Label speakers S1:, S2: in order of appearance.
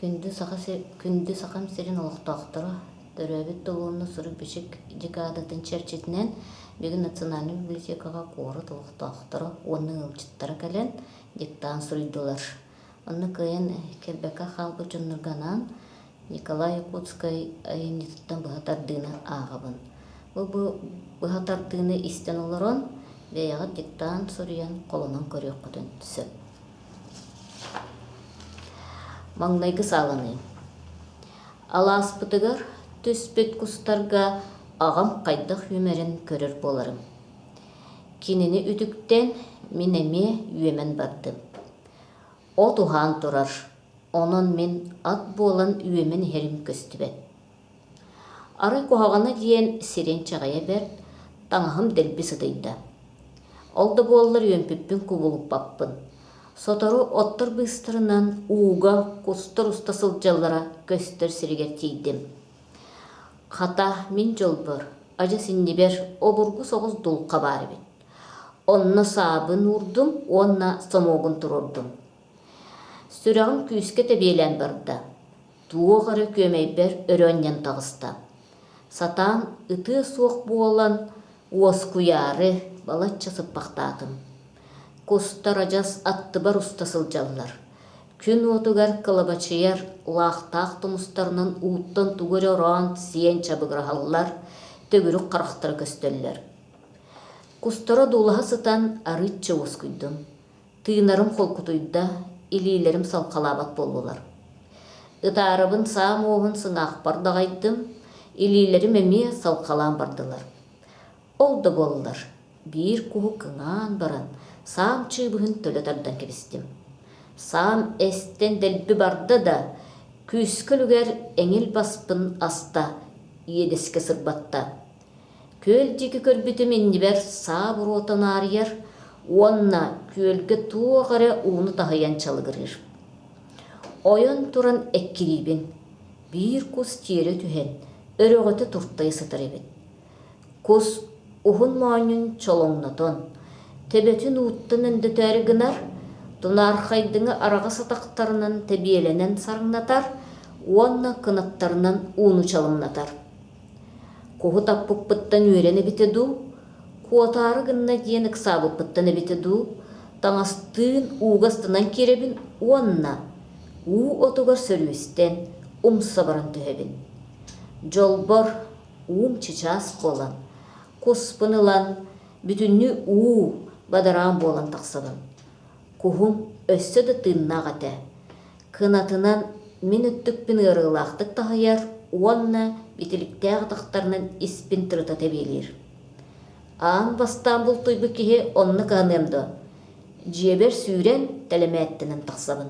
S1: Күндү Саха Күндү Сахам сирин олохтоохторо, төрөөбүт тыл уонна сурук-бичик декадатын чэрчитинэн бүгүн Национальнай библиотекаҕа куорат олохтоохторо уонна ыалдьыттара кэлэн диктант суруйдулар. Онно кыайан кэлбэккэ хаалбыт дьоннорго анаан Николай Якутскай айымньытыттан быһа тардыыны ааҕабын. Бу быһа тардыыны истэн олорон бэйэҕит диктант суруйан холонон көрүөххүтүн сөп. Маҥнайгы сааланыы. Алааспытыгар түспүт кустарга аҕам хайдах үөмэрин көрөр буоларым. Кинини үтүктэн мин эмиэ үөмэн бардым. От уһаан турар, онон мин ат буолан үөмэн иһэрим көстүбэт. Арай куһаҕана диэн сирин чаҕыйа бэрт, таҥаһым дэлби сытыйда. Ол да буоллар үөмпүппүн кубулуппаппын. Сотору оттор быыстарынан ууга кустар уста сылдьаллара көстөр сиригэр тиийдим. Хата, мин дьолбор, адьас иннибэр обургу соҕус дулҕа баар эбит. Онно саабын уурдум уонна сомуогун туруордум. Сүрэҕим күүскэ тэбиэлээн барда. Туох эрэ күөмэйбэр өрө анньан таҕыста. Сатаан ытыа суох буолан, уоскуйаары балачча сыппахтаатым. Кустар адьас аттыбар уста сылдьаллар. Күн уотугар кылабачыйар лаахтаах тумустарынан ууттан тугу эрэ ороон сиэн чабыгыраһаллар, төгүрүк харахтара көстөллөр. Кустара дуулаһа сытан арыычча уоскуйдум. Тыынарым холкутуйда, илиилэрим салҕалаабат буоллулар. Ытаарабын саам уоһун сыҥаахпар даҕайдым, илиилэрим эмиэ салҕалаан бардылар. Ол да буоллар, биир куһу кыҥаан баран, саам чыыбыһын төлө тардан кэбистим. Саам эстэн дэлби барда да, күүскэ үлүгэр эҥил баспын аста, иэдэскэ сырбатта. Күөл диэки көрбүтүм иннибэр саа буруота наарыйар уонна күөлгэ туох эрэ ууну таһыйан чалыгырыыр. Ойон туран эккириибин, биир кус тиэрэ түһэн, өрөҕөтө туртайа сытар эбит. Кус уһун моонньун чолоҥнотон, төбөтүн ууттан өндөтөөрү гынар, тунаархайдыҥы араҕас атахтарынан тэбиэлэнэн сарыҥнатар уонна кынаттарынан ууну чалымнатар. Куһу таппыппыттан үөрэн эбитэ дуу, куотаары гынна диэн ыксаабыппыттан эбитэ дуу, таҥастыын ууга ыстанан киирэбин уонна уу отугар сөрүөстэн умса баран түһэбин. Дьолбор уум чычаас буолан, куспун ылан, бүтүннүү уу бадараан буолан тахсабын. Куһум өссө да тыыннаах этэ. Кынатынан мин өттүкпүн ыарыылаахтык таһыйар уонна итиликтээх атахтарынан испин тырыта тэбиэлиир. Аан бастаан бултуйбут киһи онно кыһаныам дуо? Дьиэбэр сүүрэн тэлэмээттэнэн тахсабын.